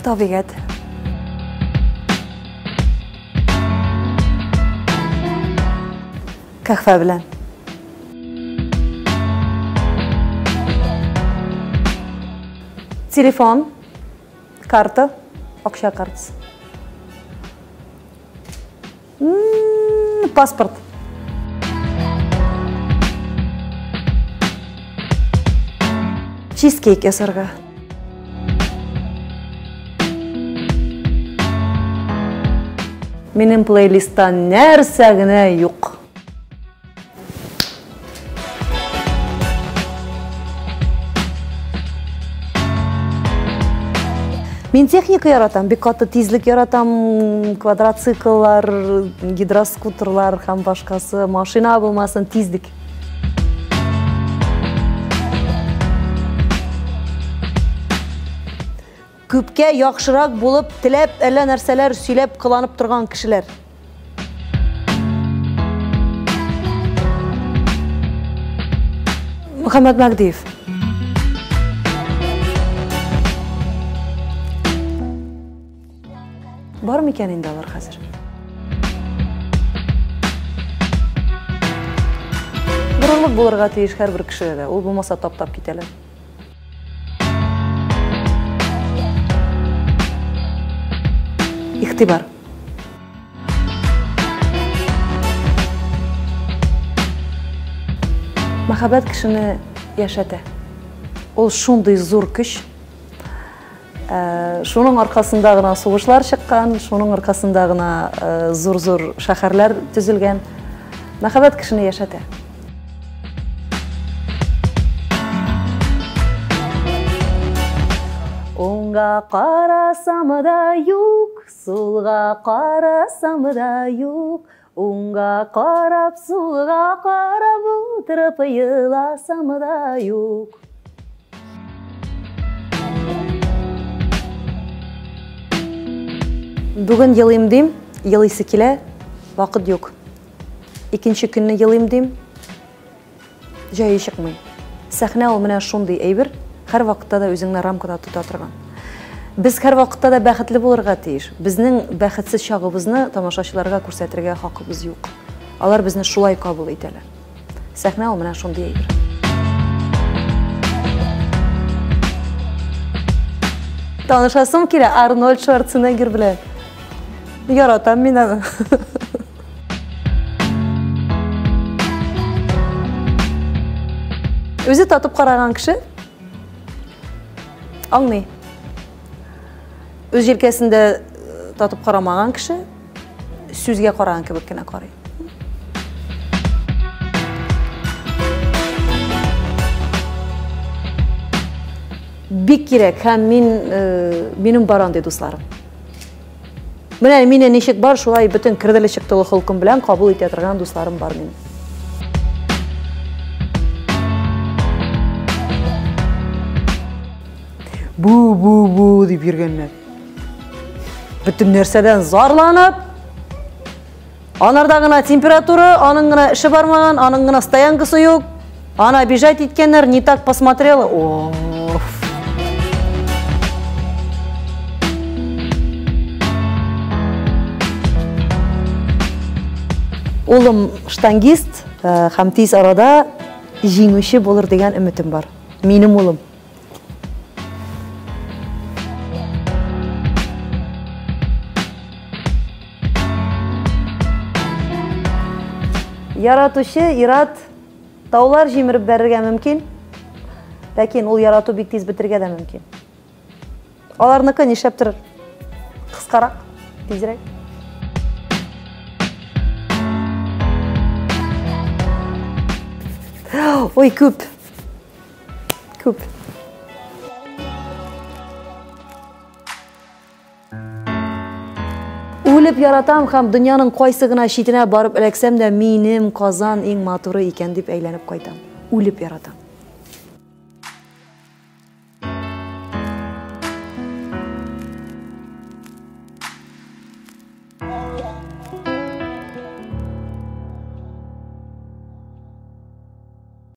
Табигать. Кәхвә белән. Телефон, карта, акча картасы. Паспорт. Чизкейк ясарга. Минем плейлистта нәрсә генә юк. Мин техника яратам, бик каты тизлек яратам, квадроцикллар, гидроскутерлар һәм башкасы, машина булмасын, тизлек. Күпкә яхшырак булып, теләп, әллә нәрсәләр сөйләп, кыланып торган кешеләр. Мөхәммәт Мәгдиев. Бар микән инде алар хәзер? Горурлык булырга тиеш һәрбер кешедә дә. Ул булмаса таптап китәләр. Игътибар. Мәхәббәт кешене яшәтә. Ул шундый зур көч. Шуның аркасында гына сугышлар чыккан, шуның аркасында гына зур-зур шәһәрләр төзелгән. Мәхәббәт кешене яшәтә. Уңга карасам да юк, сулга карасам да юк, уңга карап, сулга карап утырып еласам да юк. Бүген елыйм дим, елыйсы килә, вакыт юк. Икенче көнне елыйм дим, җае чыкмый. Сәхнә ул менә шундый әйбер, һәр вакытта да үзеңне рамкада тота торган. Без һәр вакытта да бәхетле булырга тиеш. Безнең бәхетсез чагыбызны тамашачыларга күрсәтергә хакыбыз юк. Алар безне шулай кабул итәләр. Сәхнә ул менә шундый әйбер. Танышасым килә Арнольд Шварценеггер белән. Яратам мин аны. Үзе татып караган кеше аңлый. Үз җилкәсендә татып карамаган кеше сүзгә караган кебек кенә карый. Бик кирәк һәм мин минем бар андый дусларым. Менә мине ничек бар, шулай бөтен керделе чыктылы холкым белән кабул итә торган дусларым бар минем. Бу, бу, бу дип йөргәннәр. Бөтен нәрсәдән зарланып, анарда гына температура, аның гына эше бармаган, аның гына стоянкасы юк. Аны обижать иткәннәр, не так посмотрела. Оф. Улым штангист, һәм тиз арада җиңүче булыр дигән өметем бар. Минем улым. Яратучы ир-ат таулар җимереп бәрергә мөмкин, ләкин ул ярату бик тиз бетергә дә мөмкин. Аларныкы нишләптер кыскарак, тизрәк. Ой, күп. Күп. Үлеп яратам һәм дөньяның кайсы гына читенә барып эләксәм дә, минем Казан иң матуры икән дип әйләнеп кайтам. Үлеп яратам.